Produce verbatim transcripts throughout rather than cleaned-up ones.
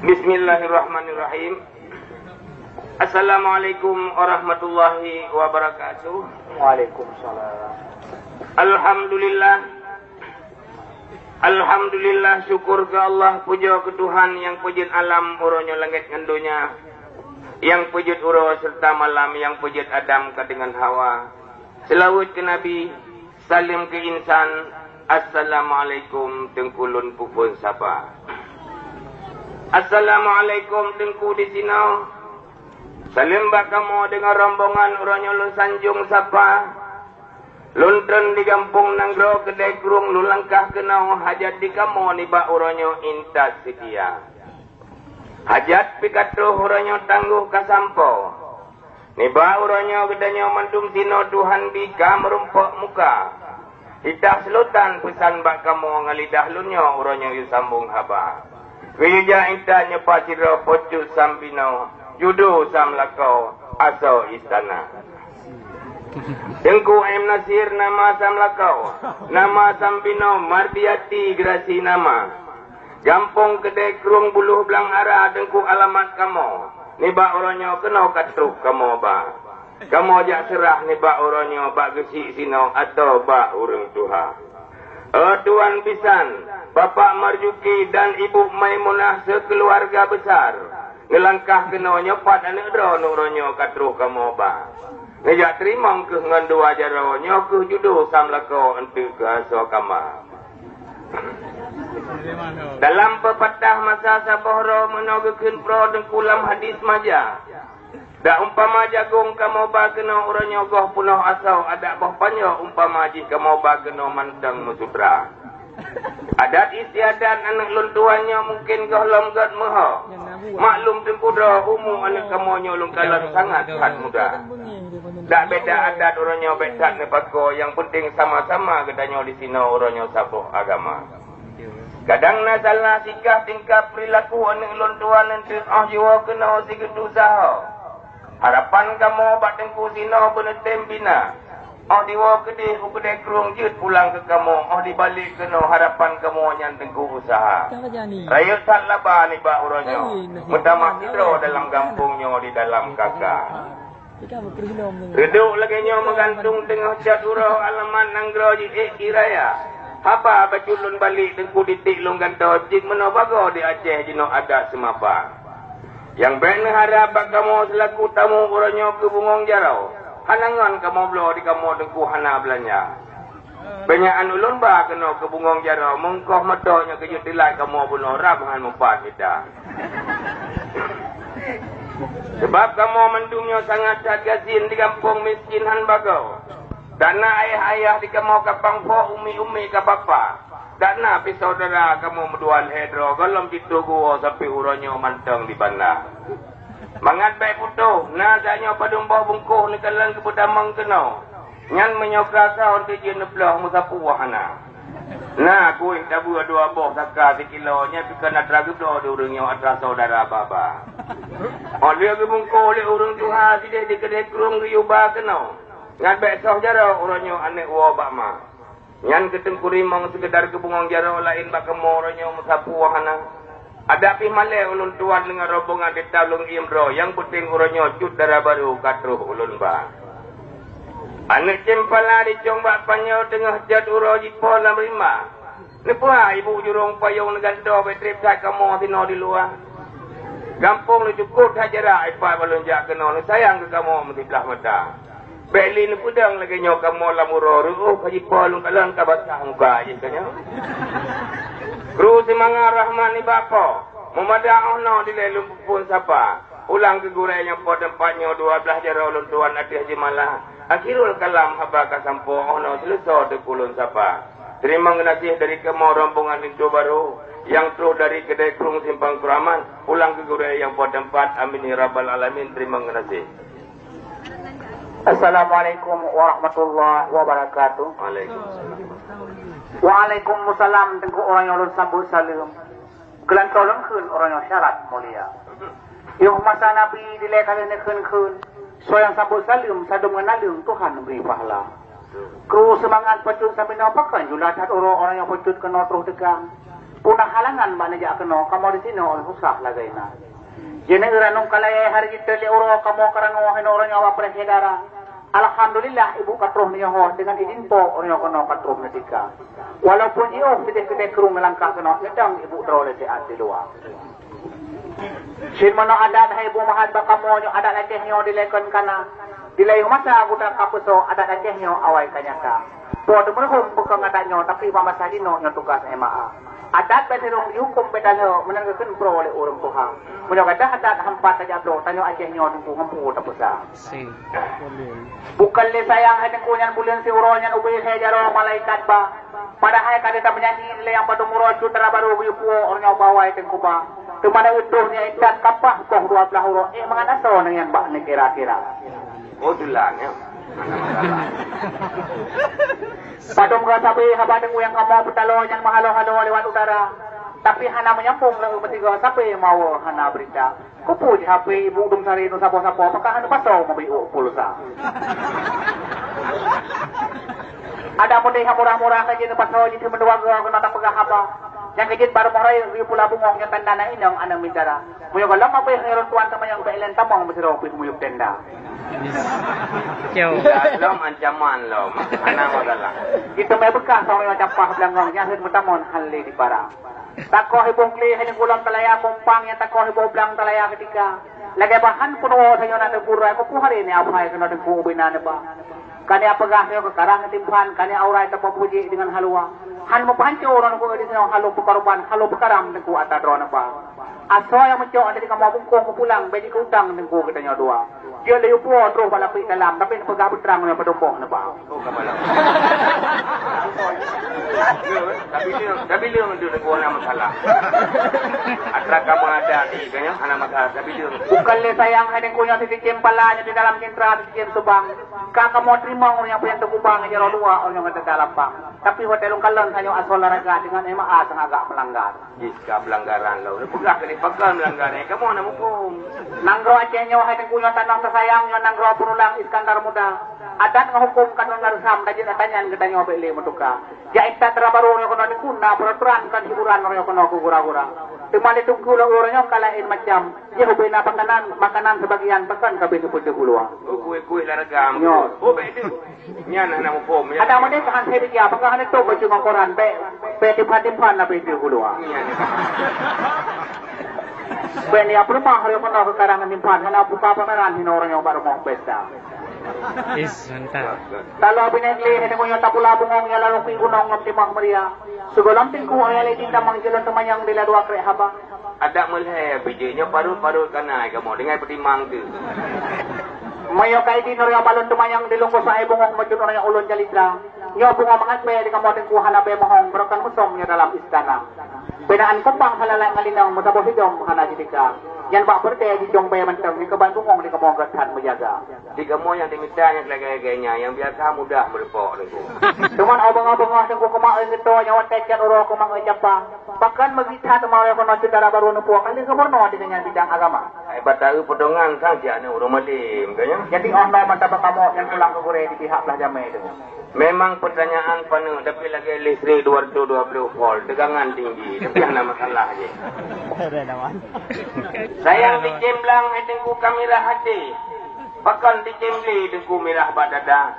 Bismillahirrahmanirrahim. Assalamualaikum warahmatullahi wabarakatuh. Waalaikumsalam. Alhamdulillah. Alhamdulillah, syukur keu Allah, pujoe keu Tuhan nyang peujeuet alam uroe nyoe langét ngon donya, nyang peujeuet uroe seureuta malam, nyang peujeuet Adam ka deungon Hawa. Seulaweuet keu Nabi, saleuem keu insan. Assalamualaikum, Teungku lôn peuphon sapa. Assalamualaikum, Teungku di sinoe. Saleuem bak kamoe deungon rombongan uroe nyoe lôn sanjong sapa. Lôn treun di gampông nanggroe keudè krueng lôn langkah keunoe, hajat di kamoe nibak uroe nyoe intat seutia. Hajat pih ka troh uroe nyoe tanggoh ka sampoe. Nibak uroe nyoe geutanyoe mandum sinoe Tuhan bi ka meurumpok muka. Titah seulotan peusan bak kamoe ngon lidah lôn nyoe uroe nyoe yue sambong haba. Keu yue jak intat nyoe pat sidroe Po Cut Sambinoe, judo Sam Lakoe, asoe istana. Teungku M Nasir nama Sam Lakoe, nama Sambinoe Mardiati Grasi nama. Gampông keudè krueng Buloh Blang Ara Teungku alamat kamoe. Nibak uroe nyoe keunoe ka troh kamoe ba. Kamoe jak seurah nibak uroe nyoe bak geuchik sinoe atawa bak ureuëng tuha. Oh Tuan bisan, Bapak Marjuki dan Ibu Maimunah seukeuluwarga beusar, neulangkah keunoe nyoe pat aneuëk droeneuh uroe nyoe ka troh kamoe ba. Neujak teurimong kheueh ngon dua jaroe, nyoe kheueh judo Sam Lakoe eunteuk keu asoe kama. Dalam peupatah masa saboh droe meunoe geukheun proe Teungku lam hadis maja. Dak umpama jagong kamoe ba keunoe uroe nyoe goh peunoh asoe, adak boh panjoe umpama jih kamoe ba keunoe mantong meusutra. Adat istiadat aneuëk lôn tuan nyoe mungken gohlom gét meuho. Maklum Teungku droe umu aneuëk kamoe nyoe lôn kalon sangat that muda. Dak beda adat uroe nyoe beda neupakoe, nyang peunteng sama-sama geutanyoe di sinoe uroe nyoe saboh agama. Kadang na salah sikap tingkah peurilaku aneuëk lôn tuan eunteuk óh jiwoe keunoe sigeuteusaho. Harapan kamoe bak Teungku sinoe beuneutem bina. Óh diwoe keudeh u keudè krueng jeuet pulang keu kamoe, óh dibalek keunoe harapan kamoe nyan Teungku useuha. Rayeuk that laba nibak uroe nyoe, meutamah sidroe dalam gampông nyoe di dalam kaka. Reudok lagée nyoe meugantung teungoh cot uroe alamat nanggroe jiék di raya. Haba bacut lôn balek Teungku titek lôn gantoe cit meunoe bagoe di Aceh jinoe adat seumapa. Nyang bék neuharab bak kamoe seulaku tamu uroe nyoe keu bungöng jaroe. Hana ngon kamoe bloe di kamoe Teungku hana beulanja. Beunyakan ulôn ba keunoe keu bungöng jaroe, meungkoh meudo nyoe keujeuet teulat kamoe bunoe rab han mupat mita. Sabab kamoe mandum nyoe sangat that gasien di gampông miskin han bagoe. Dak na ayah-ayah di kamoe ka pangphok, umi-umi ka papa. Dak na pih syedara kamoe meudua lhée droe gohlom jitôh geuwoe sampoe uroe nyoe mantong di banda. Mangat bék putôh, na tanyoe padum boh bungkôh neukalon geupeutamong keunoe. Nyan meunyoe ka saon teuh jeuet neuploh meusapeue hana. Na kueh tabeue dua boh saka sikilo, nyan pih kon atra geubloe di ureuëng nyoe atra syedara baba. Óh lheueh geubungkôh lé ureuëng tuha sideh di keudè krueng geuyue ba keunoe. Nyan bék soh jaroe uroe nyoe aneuëk woe bak ma. Nyan keu Teungku Rimong seukeudar keu bungöng jaroe, laén bak kamoe uroe nyoe meusapeue hana. Adak pih malée ulôn tuan deungon rombongan teutab lôn iem droe, nyang peunteng uroe nyoe cut dara barô ka troh ulôn ba. Aneuëk ceumpala jicong bak panyoe teungoh cot uroe jipo lam rimba. Neupeue ibu jurông payông neugantoe bék treb that kamoe sinoe di luwa. Gampông neucukôb that jarak ipat ban lôn jak keunoe, neusayang keu kamoe meusiblah mata. Bék lé neupeudong lagée nyoe kamoe lam uroe reuôh ka jipo lôn kalon ka basah muka jih ka nyoe. Kru seumangat rahmat nibak Po, meumada óh noe dilée lôn peuphon sapa. Ulang keu gurée nyang po teumpat nyoe dua blaih jaroe lôn tuan ateueh jeumala. Akhirul kalam haba ka sampoe óh noe seuleusoe teupeu lôn sapa. Teurimong geunaséh dari kamoe rombongan linto barô nyang troh dari keudée krueng Simpang Kuraman. Ulang keu gurée nyang po teumpat. Amin ya rabbal alamin. Teurimong geunaséh. Assalamualaikum warahmatullahi wabarakatuh. Waalaikumsalam. Waalaikumsalam, Teungku, uroe nyoe lôn sambot saleuem. Keulantoe lôn kheun uroe nyoe syarat mulia. Yoh masa Nabi dilée ka lheueh neukheun-kheun, soe nyang sambot saleuem sadum ngon naleueng Tuhan bri pahala. Kru seumangat Po Cut Sambinoe pakon jula that uroe, uroe nyoe Po Cut keunoe troh teuka. Puna halangan bak neujak keunoe, kamoe disinoe susah lagée na. Jeuneuk ranong kalai hari jiteuek lé uroe kamoe karangoe hinoe uroe nyoe bak preh syedara. Alhamdulillah, ibu ka troh meunyoe ho deungon idin po uroe nyoe keunoe ka troh neutika. Walaupun jiôh sideh-sideh krueng neulangkah keunoe, neudong ibu droe lé siat di luwa. Cit meunoe adat hai ibu mahat bak kamoe nyoe adat Aceh nyoe dilekon kana. Dilai masa geuda ka peusoe adat Aceh nyoe awai ka nyata. Po teumeureuhom bukon adat nyoe, tapi bak masa jinoe nyoe tugas M A A. Adat bak sirong dihuköm bak taloe meunan geukheun pro lé ureuëng tuha. Meunyoe gadah adat hampat tajak bloe, tanyoe Aceh nyoe teungku ngon peue tapeusa. Bukon lé sayang hai teungku nyan buleuen siuroe nyan ubé lhée jaroe malaikat ba. Padahai ka teutab nyanyi lé nyang padum uroe cut dara barô geuyue puwoe uroe nyoe bawai teungku ba. Teuma na utoh nyan intat kapah poh dua blaih uroe, éh mangat asoe nyan bak neukira-kira. Oh, tulan, ya. Padum ka sabe haba deungoe nyang kamoe peutaloe nyan meuhalo-halo lewat udara. Tapi hana meunyampong lé meusigoe sabe mawoe hana beurita. Kupu ji H P ibu dum sari nu sapo-sapo, apakah hana pasoe meubiôk pulsa? Ada mudeh nyang murah-murah ka jeuet pasoe jih meuduwa goe keunoe tapeugah haba. Nyang ka jeuet baru moh rayeuk geuyue pula bungong nyang tanda na inong aneuk mintara. Meunyoe gohlom abéh ngon tuan teumanyong bèk lén tamong meusidroe pih muyueb tenda. Lom ancaman lom. Hana masalah. Itu mé beukah seurang nyang capah beulangong nyang heuet meutamong hal lé dipara. Takoh iboh kli hana gulom talaya kumpang nyang takoh iboh blang talaya keutika. Lagée bahan peunuwoe tanyoe na teugurai kupu hari ni apai keunoe teungku ubina neuba. Kani apeugah nyoe keukarang timphan, kani aurai tapeupuji deungon halua. Han meupancô droe nyoe disinoe halo peukorban, halo peukaram teungku ata droe neuba. Asoe nyang meucok dari kamoe bungkôh meupulang bèk jikeutang teungku geutanyoe dua. Jeuet lé upo troh bak lapék dalam, tapi neupeugah beutrang nyoe padum boh neuba. Oh, ka malam. Tapi dia, tapi dia tu nak buat nama salah. Atra kamu ada di kanya, anak masalah, tapi dia. Bukon lé sayang hai teungku nyoe sisicém pala nyoe di dalam cintra sisicém subang. Ka kamoe teurimong ureuëng nyang peue teukubang ngon jaroe dua ureuëng nyang teuka lapang. Tapi watée lôn kalon tanyoe asoe olahraga deungon M A A sang agak meulanggar. Jih ka peulanggaran lom. Neupeugah keu lé pakon meulanggar nyan, kamoe na muphom. Nanggroe Aceh nyoe hai teungku nyoe tanoh teusayang nyoe nanggroe peunulang Iskandar Muda. Adat ngon huköm ka ngon reusam tajeuet ata nyan geutanyoe bèk lé meutuka. Jak intat dara barô nyoe keunoe teungku na peuraturan kon hiburan nyoe keunoe keu gura-gura. Teuma lé teungku lôn uroe nyoe ka laén macam. Jih ubé na pakanan, makanan sibagian pakon ka beuet neupeucok u luwa. Oh, kueh-kueh olahraga. Nyoe. Oh, bèk deuh. Nyan hana muphom, ya. Ada meunan tahan saya dia, apakah hana tu baju ngon koran, bèk, bèk timphan-timphan na baju gulu. Nyan. Bèk ni apa rumah hari mana ke karang timphan, hana buka pameran hina orang yang baru mau pesta. Is, mantap. Kalau bini geli hana punya tapula bungong ya lalu pi gunong ngon timah meriah. Segolam tingku ayah lagi tamang jalan temanyang bila dua krek haba. Adak meulhèe bijéh nyoe parot-parot kana kamoe deungon peutimang tu. Meunyoe ka idin ureuëng balon teumanyong di lungkôh saai bungong meucun ureuëng ulôn calitra. Nyoe bungong mangat bèe di kamoe teungku hana bèe mohong beurokon musom nyoe dalam istana. Binaan kumbang halalai ngon linong meusaboh hidong hana jitika. Nyan bak peureudée jijong bèe mantong di keuban bungong di kamoe geuh that meujaga. Di kamoe nyang dimita nyang lagée-lagée nyan nyang biasa mudah meureupok teungku. Teuma au beungoh-beungoh teungku keumak oi geuto nyoe watée cat uroe keumak oi capa. Pakon meugita teuma lé keunoe syedara barô neupuwoe kali gubunur di deungon bidang agama. Hai bak taeu peudongan sang si aneuk ureuëng malém, ka nyan. Jadi oh noe mata bak kamoe nyang pulang keu gurée di pihak blah jamé tu. Memang pertanyaan paneuk, tapi lagée listrik dua ratus dua puluh volt, tegangan tinggi, tapi hana masalah je. Sayang di Cemblang, hai Teungku ka mirah até. Pakon di Cemble Teungku mirah bak dada.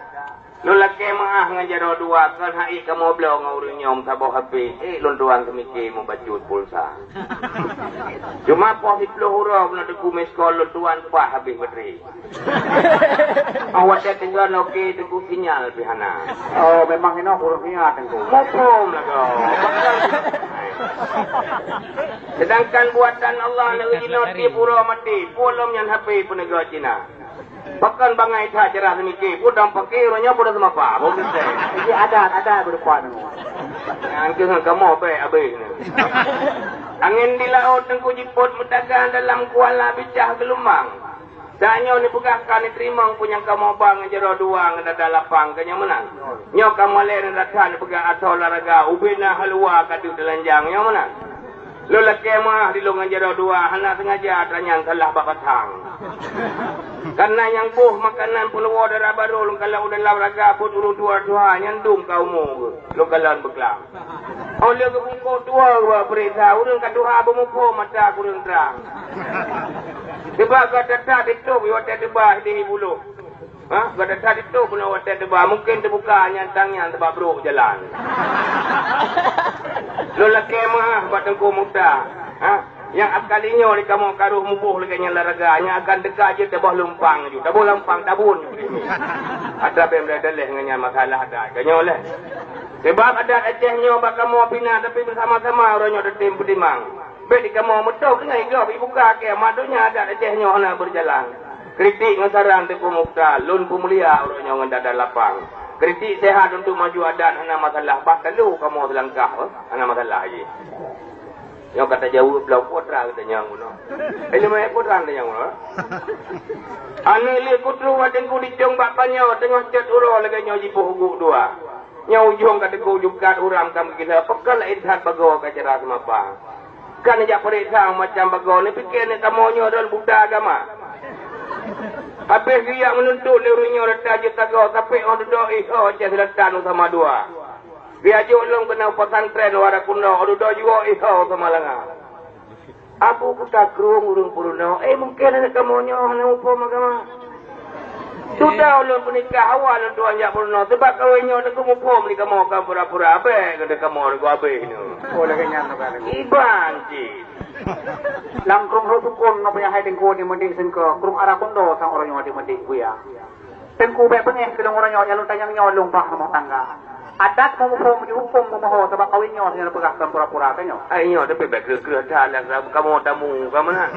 Lôn lakée meuáh ngon jaroe dua, kon hai kamoe bloe ngon ureuëng nyoe saboh H P. Eh, lôn tuan seumiké mubacut pulsa. Cuma poh siplôh uroe keunoe Teungku miss call lôn tuan pah habéh bateri. Awak dah tinggal oke Teungku sinyal pih hana. Oh, memang inoe huruf nia Teungku. Muphom lagoe. Sedangkan buatan Allah lagée inoe tiep uroe maté, peue lom nyan H P peuneugöt Cina. Pakon bangai that cara seumiké, peue dang paké uroe nyoe peue dang seumapa, peue geusé. Jadi adat, adat beureupa nyoe. Nyan keuh ngon kamoe bèk abéh nyoe. Angén di laôt Teungku jipôt meudagang dalam kuala bicah geulumbang. Tanyoe neupeugah ka neuteurimong peue nyang kamoe ba ngon jaroe dua ngon dada lapang, ka nyoe meunan. Nyoe ka malée neudathan neupeugah asoe olahraga, ubé na haluwa ka deuek teulanjang, nyoe meunan. Lôn lakée meuáh di lôn ngon jaroe dua, hana seungaja atra nyan salah bak batang. Kareuna nyang boh makanan peunuwoe dara barô lôn kalon u dalam raga buet ureuëng tuha-tuha nyan dum ka umu geuh lôn kalon beuklam. Óh lheueh geubungkôh tuwoe bak peuriksa, ureuëng ka tuha beumuphom mata kureueng trang. Sebab gata that ditôb watée teuba di buluh. Ha? Gata that ditôb bunoe watée teuba, mungken teubuka nyang tang nyan sabab brok jalan. Lôn lakée meu'ah bak Teungku Mukhtar. Ha? Nyang akan inyoe di kamoe ka rôh muboh lagée nyang laraga, nyang akan teuka jeuet taboh lumpang ju, taboh lumpang tabun ju. Atra bée meudaleh ngon nyan masalah adat. Ka nyoe lé. Sebab adat Aceh nyoe bak kamoe pih na, tapi beusama-sama uroe nyoe tatem peutimang. Bék di kamoe meutoh keunoe gob ibuka keu mat donya adat Aceh nyoe hana beujalan. Kritik ngon saran Teungku Mukhtar, lôn peumulia uroe nyoe ngon dada lapang. Kritik sehat untuk maju adat hana masalah, bah talo kamoe seulangkah, eh, hana masalah jih. Nyoe ka tajaweueb blang putra geutanyoe bunoe. Eh, lima putra geutanyoe bunoe. Aneuk lé kutru watée ku dicong bak panyoe teungoh cot uroe lagée nyoe jipoh guk dua. Nyoe ujong ka teungku jukat uram ka meugila, pakon laén that bagoe ka cara seumapa. Kan jak peuriksa macam bagoe, neupiké aneuk kamoe nyoe droe buta agama. Habéh geujak meununtut lé ureuëng nyoe rata jeuet tagoe, tapi óh dudoe iho Aceh Selatan sama dua. Geujak jok lom keunoe pesantren Warakundo, óh dudoe jiwoe iho sama langa. Abu kuta krueng ureuëng peurunoe, eh, mungken aneuk kamoe nyoe hana muphom agama. Sudah ulôn peunikah awai lôn tuan jak peurunoe, sebab kawén nyoe teungku muphom di kamoe ka pura-pura abée keuneuk kamoe deungon abée nyoe. Oh, lagée nyan, lagée nyan. Iban cit. Lam krueng Rot Sukon nyoe payah hai teungku di Meudek Seungko, krueng Arakundo sang ureuëng nyoe di Meudek Buya. Teungku bék beungéh keu lôn uroe nyoe, nyang lôn tanyong nyoe lôn bah rumoh tangga. Adat meumuphom jihuköm meumoho sabab kawén nyoe nyang peugah kon pura-pura tanyoe. Ai nyoe tapi bék kreueh-kreueh that lam kamoe tamu ka meunan.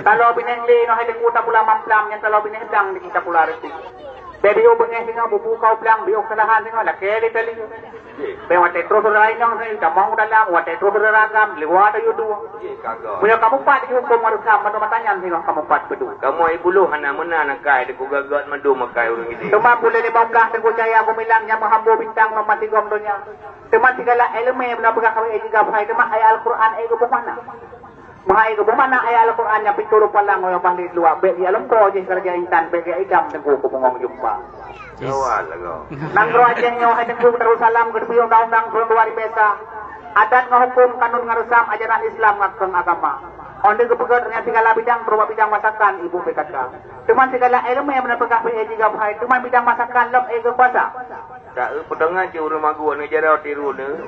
Taloe binéh lé nyoe hai teungku tapula mamplam, nyang taloe binéh dang di tapula reuteng. Bék biôh beungéh singoh bubu kau plang, biôh keulahan singoh lakée lé tali. Bék watée troh syedara inong sai tamong u dalam, watée troh syedara agam, liwa tayue dua. Meunyoe kamoe pat jihuköm hareusa mandum mata nyan singoh kamoe pat beudua. Kamoe i buloh hana meunan akai, dikugagak mandum akai ureuëng idéh. Teuma buleuen limong blaih teungku cahya geumilang nyang meuhambo bintang ngon masigom donya. Teuma sigala iéleumé meunan peugah kawé jigab hai, teuma ayat Al-Qur'an ai geuboh makna. Meuhai geuboh makna ayat Al-Qur'an nyang pintoe rupa lam ngon bah lé luwa, bék jialeuem po jih keurajeuen intan, bék jiagam teungku keu bungöng jumpa. Awal lagoe. Nanggroe Aceh nyoe hai teungku Darussalam geuteupeue undang-undang tahun dua ribu esa. Adat ngon huköm, kanun ngon reusam, ajaran Islam ngon keueng agama. Óh lheueh geupeugét nyan sigala bidang, terutama bidang masakan, ibu P K K. Teuma sigala iéleumé meunan peugah P A G gab hai, teuma bidang masakan lom ék geukuasa. Taeu peudongan cit ureuëng magun neu jaroe tiru neu.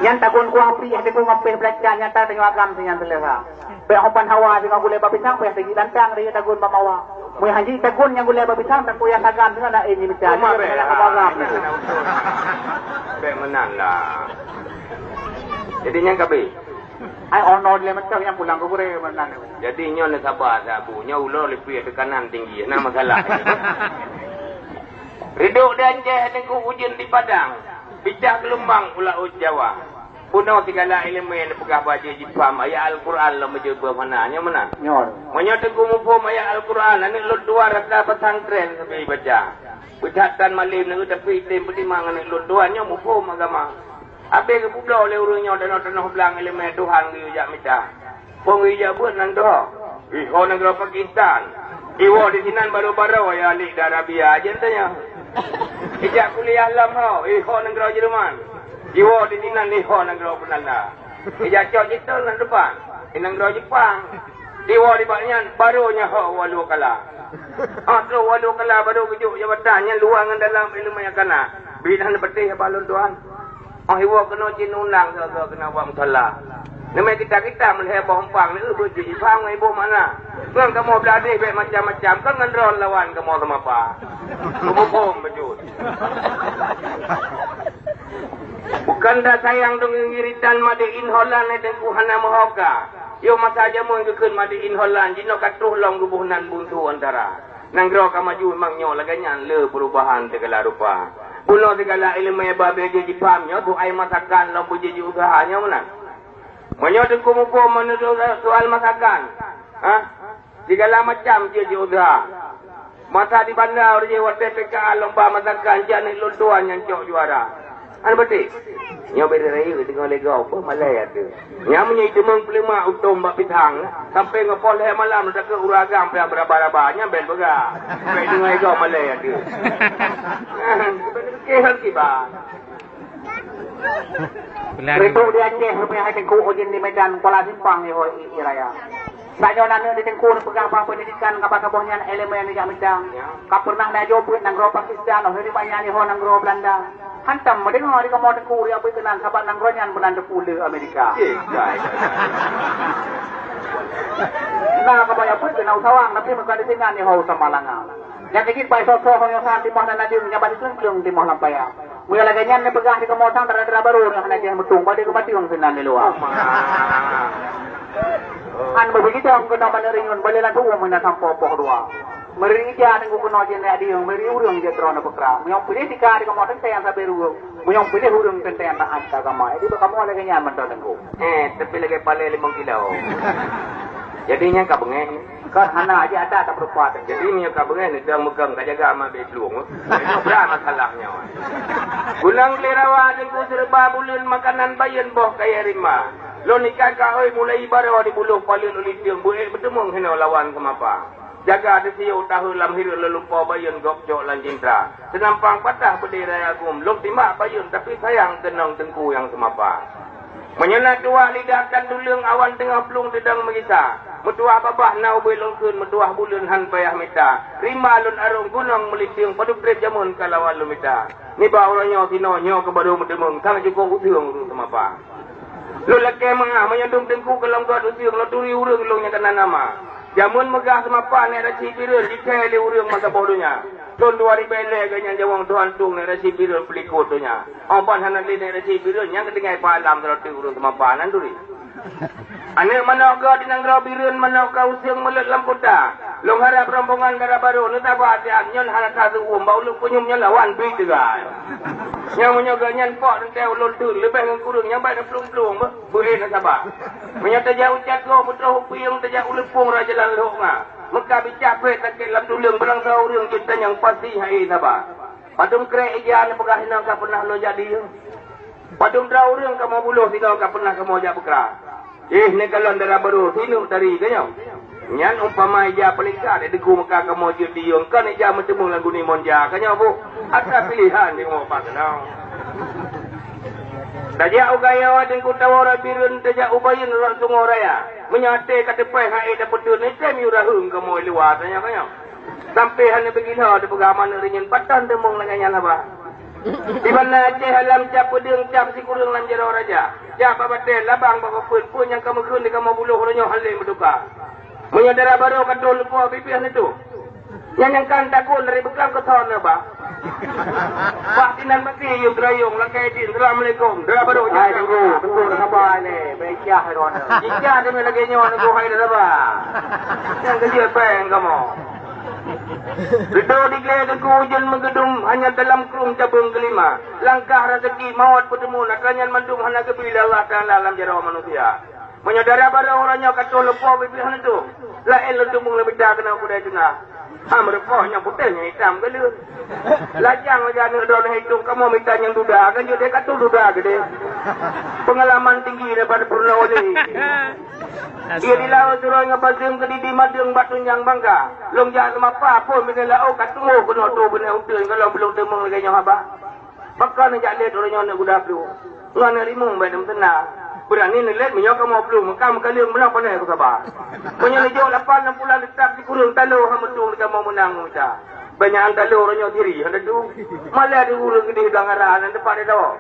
Nyan tagun kuah pih, hana teupeu ngon péh beulacan nyata tanyoe agam sinyan teuleha. Bék hoban hawa singoh gulée bapisang péh sigi lantang ri tagun bamawa. Mui hanji tagun nyang gulée bapisang takuyah sagan singoh na ini mita. Uma bék. Bék meunan lah. Jadi nyang kabe. Ai ono lé mantong nyang pulang ke gurée meunan. Jadi nyoe neusaba sabu, nyoe ulo leupie teukanan tinggi, na masalah. Reudok di Aceh teungku ujeuen di Padang, picah geulumbang u Laôt Jawa. Bunoe sigala iéleumé neupeugah bajée jipaham ayat Al-Qur'an lom meujeuet beuh mana, nyoe meunan. Nyoe. Meunyoe teungku muphom ayat Al-Qur'an, aneuk lôn tuan rata pesantren sabe baca. Beucatan malem neu tapi tem peutimang aneuk lôn tuan nyoe muphom agama. Habéh geupubloe lé ureuëng nyoe tanoh-tanoh blang iéleumé Tuhan geuyue jak mita. Phon geuyue jak beuet nan doh. Iho nanggroe Pakistan. Iwoe di sinan baro-baro ya lik di Arabia aja tanya. Ijak kuliah lam ho, iho nanggroe Jerman. Iwoe di sinan iho nanggroe Belanda. Ijak cok jitol nan depan, i nanggroe Jepang. Iwoe di bak nyan baro nyaho walu kala. Ah, troh walu kala baro geujok jabatan nyan luwa ngon dalam iéleumé nyang kana. Bidan beuteh haba lôn tuan. Oh, iwoe keunoe cit undang soe-soe keunoe bak musala. Neumé kita-kita meulhée boh umpang, neueu beuet jih jipaham ngon iboh makna. Ngon kamoe beuladeh bék macam-macam, kon ngon droe lawan kamoe seumapa. Meububong beujeuet. Bukan that sayang deungon giritan made in Holland lé teungku hana meuhoka. Yoh masa jameun geukheun made in Holland, jinoe ka troh lom geuboh nan bunsu antara. Nanggroe ka maju memang nyoe lagée nyan le peurubahan sigala rupa. Bunoe sigala iéleumé babé jih jipaham nyoe tuai masakan lom beujeuet jiuseuha nyoe meunan. Meunyoe teungku muphom meunurot soal masakan, ha? Sigala macam jeuet jiuseuha. Masa di banda ureuëng watée P K A lomba masakan jak aneuk lôn tuan nyang cok juara. Hana beutôi. Nyoe beda rayeuk deungon lego, beuh malée ateueh. Nyan meunyoe jiteumeung peuleuma utom bak pisang, sampai ngon poh lhée malam takeuh ureuëng agam pih beuraba-raba, nyan ben peugah. Bék deungon lego malée ateueh. Keh kiban. Reutôk di Aceh, rupanya hai Teungku, ujeuen di Medan, Kuala Simpang, yoh, i, i raya. Saat nyoe aneuk di Teungku neupeugah bah pendidikan, ka pasoe boh nyan elemen jak mita. Ka pernah na jok beuet nanggroe Pakistan, oh, di banyak nyoe nanggroe Belanda. Hantom meudeungoe di kamoe Teungku ureueng beuet keunan, sabab nanggroe nyan meunan teupeu le Amerika. Eh, jai, jai, jai. Na ka banyak beuet keunan usawang, tapi meuka di sinan nyoe usah malanga. Nyang keujieb bai soe-soe nyoe san timoh nan adeueng, nyang bak sikleueng-kleueng timoh lam paya. Meunyoe lagèe nyan neupeugah di kamoe sang dara-dara barô nyang hana jih meutung, padé keumatéeun sinan di luwa. An beubeugitu keunoe manéh rinyun, balé lam tu'ueng meunan sampoe poh dua. Meuri ija Teungku keunoe jeuet nyak dieng, meuri ureueng jeuet droeneuh peukra. Meunyoe piléh tika di kamoe teuntèe nyang sabe ureueng, meunyoe piléh ureueng teuntèe nyang taat keu agama. Jadi bak kamoe lagèe nyan mantong Teungku. Eh, tapi lagèe palé limong kilo. Jadi nyan ka beungèh. Kan hana aja ada tak berupa. Jadi meunyoe ka beungèh neudong meukang ka jaga mak bèk plueng. Itu berat masalah nyoe. Gunong Kelirawa Teungku Seureuba buleuen makanan bayeuen boh kayèe rimba. Lôn ikat ka oi mulai baroe di buloh paleuet u litieng beuék beuteumeung hinoe lawan seumapa. Jaga teusiyô tahe lam hireuen lôn lumpoe bayeuen gob cok lam cinta. Seunampang patah beudé raya gum lôn timbak bayeuen tapi sayang keunong teungku nyang seumapa. Meunyoe na tuwah lidah tan tuleueng awan teungoh plueng teudong meugisa. Meutuwah babah na ubé lôn kheun meutuwah buleuen han payah mita. Rimba lôn arong gunong meulitieng padub trép jameun ka lawan lôn mita. Nibak uroe nyoe sinoe nyoe keu barô meuteumeung sang jukôk uteung ureueng seumapa. Lôn lakèe meu'ah meunyoe dum teungku keu lom gèt uteung lôn turi ureueng lôn nyang kana nama. Jameun meugah seumapa nèk Rashid Bireuen jithèe lé ureueng masa boh donya. Thôn dua ribèe lhèe geuh nyan jaweueng tuhan tueng nèk Rashid Bireuen peulikot donya. Óh ban hana lé nèk Rashid Bireuen nyang geutinggai palam sidroe teuk ureueng seumapa nan turi. Aneuk manok gèt di nanggroe Bireuen manok ka useung meuleuet lam kuta. Lôn harab rombongan dara barô neutaba siat nyoe hana that seuuem bak ulôn punyuem nyoe lawan bit teuga. Nyoe meunyoe geuh nyan pok teuntèe ulôn teun leubeh ngon kureueng nyang bèk neuplueng-plueng beuh. Beuhe na saba. Meunyoe tajak u Cakong, peutroh u Pieng, tajak u Leupong, rot jalan Lhok Nga. Meuka bicah phet sakét lam tuleueng, beulang saboh ureueng jeuet tanyong pasti hai saba. Padum krek ija neupeugah inoe ka peunah lôn jak diyeueng. Padum droe ureueng kamoe buloh sinoe ka peunah kamoe jak peukra. Ih, neukalon dara barô, sinuk tari ka nyoe. Nyan umpama ija peulingka di Teungku Meuka kamoe jeuet diyueng, kon ija meuteumeung lam guni monja ka nyoe, Bu. Atra piléhan di kamoe pat keunoe. Tajak u Gayo Teungku Tawora Bireuen, tajak u Bayeuen rot Sungoe Raya. Meunyoe até ka teupèh hai tapeuteun, item yue raheueng kamoe luwa tanyoe ka nyoe. Sampai hana beugila dipeugah manok rinyeun, paton teumeung lagèe nyan haba. Di Banda Aceh alam cap peudeueng, cap sikureueng lam jaroe raja. Jak bak batèe labang bak peue-peue nyang ka meukheun di kamoe buloh uroe nyoe han lé meutuka. Meunyoe dara barô ka troh lupo bibih neutuek. Nyang nyang kan takot lari beuklam keu thon na ba. Bah sinan meuti yue geurayong lakèe jin, "Assalamualaikum." Dara barô jin. Hai, tunggu, tunggu, sabar lé. Bèk jah droeneuh. Jijak teuma lagèe nyoe tunggu hai dara ba. Nyang keujeuet pèng kamoe. Reudôh di glé teungku ujeuen meugeudum hanya dalam krueng cabeueng keulima. Langkah raseuki mawöt peuteumeun, atra nyan mandum hana geubri lé Allah Taala lam jaroe manusia. Meunyoe dara barô uroe nyoe ka troh lupo bibih neutuek, laén lôn teumeung lé mita keunoe kudai teungoh. Ha meureupoh nyang putéh nyang itam galeuet. Lajang lagèe aneuk droeneuh itong kamoe mita nyang duda, kan jeuet deh ka troh duda keudeh. Peungalaman tinggi daripada Purnawa lé. Ia di laôt suroi ngon paseung keudidi madeueng bak tunjang bangka. Lôn jak seumapa phôn binéh laôt ka tuwoh keunoe troh binéh uteuen, goh lom lôn teumeung lagèe nyoe haba. Pakon neujak lét uroe nyoe aneuk guda plueng. Ngon aneuk rimueng bèk neumeuteuna. Beurani neulét meunyoe kamoe plueng, meuka meukaleueng meunan pané beusaba. Meunyoe neujok lapan lam pulan teutap sikureueng taloe han meutueng di kamoe meunang meuta. Banyakan taloe uroe nyoe siri hana tu. Malèe di ureueng geudeh blang arah nan teumpat dia tawoe.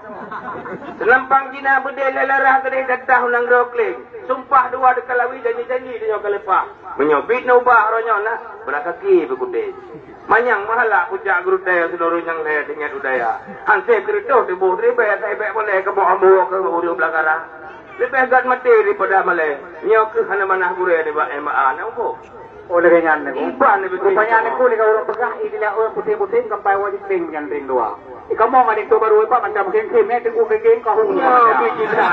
Seunampang Cina beudé lé larah geudeh datah u nanggroe Kling. Sumpah dua teuka lawi janji-janji tanyoe ka leupah. Meunyoe bit na ubah uroe nyoe na, beurakaki beukuté. Manyang meuhala kujak geurutée sidroe nyang lhée teuingat budaya. Hansé keureutôh tuboh ribée asai bék boleh keuboh ambo keu ureuëng beulangkara. Leubeh gét maté daripada malée. Nyoe kheueh hana manah gurée nibak M A na umpuk. Oh, lagée nyan, Teungku. Iban leubeh rupanya, Teungku, lé ka ureuëng peugah, idilah ureuëng putéh-putéh sampai wajéb péng nyan ring dua. Ih, kamoe ngon linto barô iban macam khém-khém, eh, Teungku, geuh-geuh kahong nyan. Nyoe, biji dah.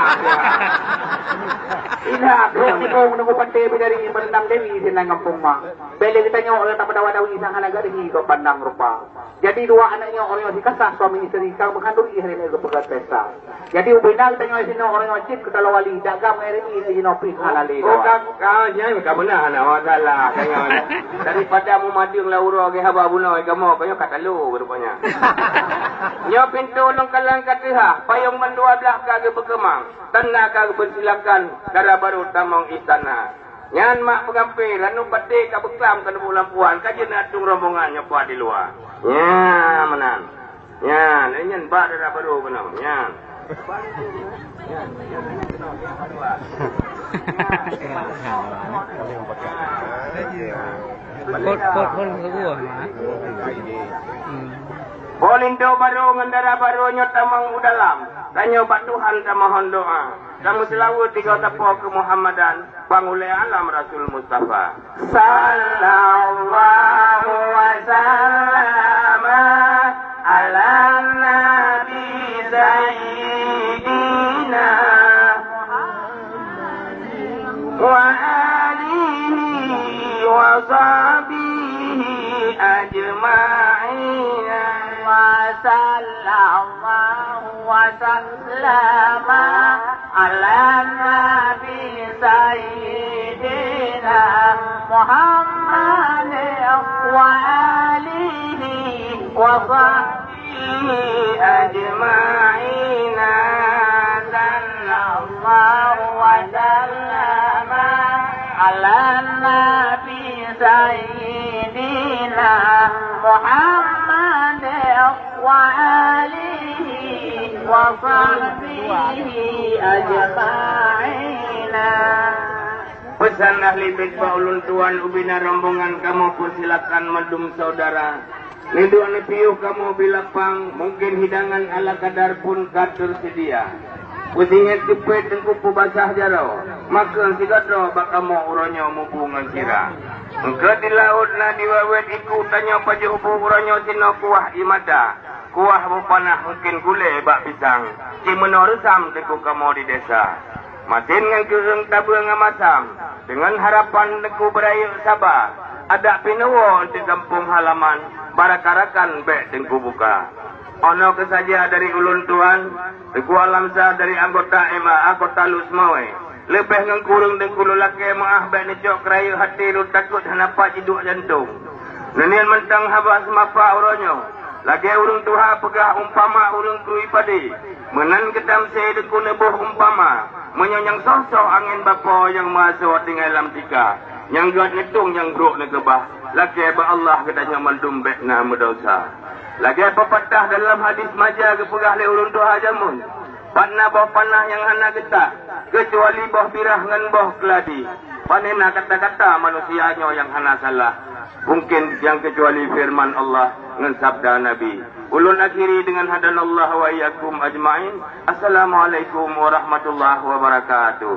Ilah, Teungku, Teungku, Teungku Panté Bidari, meurendam Dewi sinan gampông ma. Bèk lé geutanyoe ureuëng tameudawa-dawi sang hana geuh hi keu pandang rupa. Jadi dua aneuk nyoe ureuëng nyoe sikasah suami isteri ka meuhan duri hari nyoe geupeugah pesta. Jadi ubena geutanyoe sinoe ureuëng nyoe cit keu taloe wali, dak gam ngon R M I jinoe pih hana lé. Oh, dua. Ka, ka, nyan ka beuna hana masalah. Daripada mumadeueng lam uroe geuhaba bunoe kamoe, keuh nyoe ka talo rupanya. Nyoe pintoe lôn kalon ka teuhah, payong ban dua blaih ka geupeukeumang, tanda ka geupeusilakan, dara barô tamong istana. Nyan mak peugampé, ranup baté ka beuklam keuneuk lampuan, ka jeuet neuatong rombongan nyoe pat di luwa. Nyan meunan. Nyan, eh, nyan bak dara barô keunoe. Nyan. Kot, kot, kot, kot, kot, kot. Hmm. Boh linto barô ngon dara barô nyoe tamong u dalam. Tanyoe bak Tuhan tamohon doa. Tameuseulaweuet tiga sapo keu Muhammadan. Pangulèe alam Rasul Mustafa. Sallallahu wa sallama ala nabi sayyidina wa alihi wa sahbihi ajma'in. Wa sallallahu wa sallama ala nabi sayyidina Muhammad wa alihi wa sahbihi ajma'in. Sallallahu wa sallama ala nabi sayyidina Muhammad wa alihi wa sahbihi ajma'in. Peusan ahli bait bak ulôn tuan ubena rombongan kamoe peusilakan mandum saudara. Neuduek neupiôh kamoe bilapang, mungken hidangan ala kadar pun ka teuseudia. Peusinget seupet teungku peubasah jaroe, makheun sigoe droe bak kamoe uroe nyoe mubu ngon sira. Eungkôt di laôt na di wawét iku tanyoe pajoh bu uroe nyoe sinoe kuah ie mata. Kuah boh panah mungken gulée bak pisang, cit meunoe reusam teungku kamoe di desa. Masin ngon keureung tabeueng ngon masam, deungon harapan teungku beurayeuk saba, adak pih neuwoe eunteuk gampông halaman, baraka rakan bék teungku buka. Ono keusaja dari ulôn tuan, teungku Alamsa dari anggota M A A Kota Lhokseumawe. Leubeh ngon kureueng teungku lôn lakée meuáh bék neucok keurayeuk até lôn takot hana pat jiduek jantong. Neuniet mantong haba seumapa uroe nyoe, lagée ureuëng tuha peugah umpama ureuëng krui padé. Meunan geutam sé teungku neuboh umpama, meunyoe nyang soh-soh angén bapoe nyang meuasoe tinggai lam tika, nyang gét neutông nyang brok neukeubah, lakée bak Allah geutanyoe mandum bék na meudesya. Lagée peupatah dalam hadis maja geupeugah lé ureuëng tuha jameun, Pat na boh panah nyang hana geutak, keucuali boh birah ngon boh keuladi. Pane na kata-kata manusia nyoe nyang hana salah, mungken nyang keucuali feureuman Allah ngon sabda Nabi. Ulôn akhiri deungon hadanallahu wa iyyakum ajmain. Assalamualaikum warahmatullahi wabarakatuh.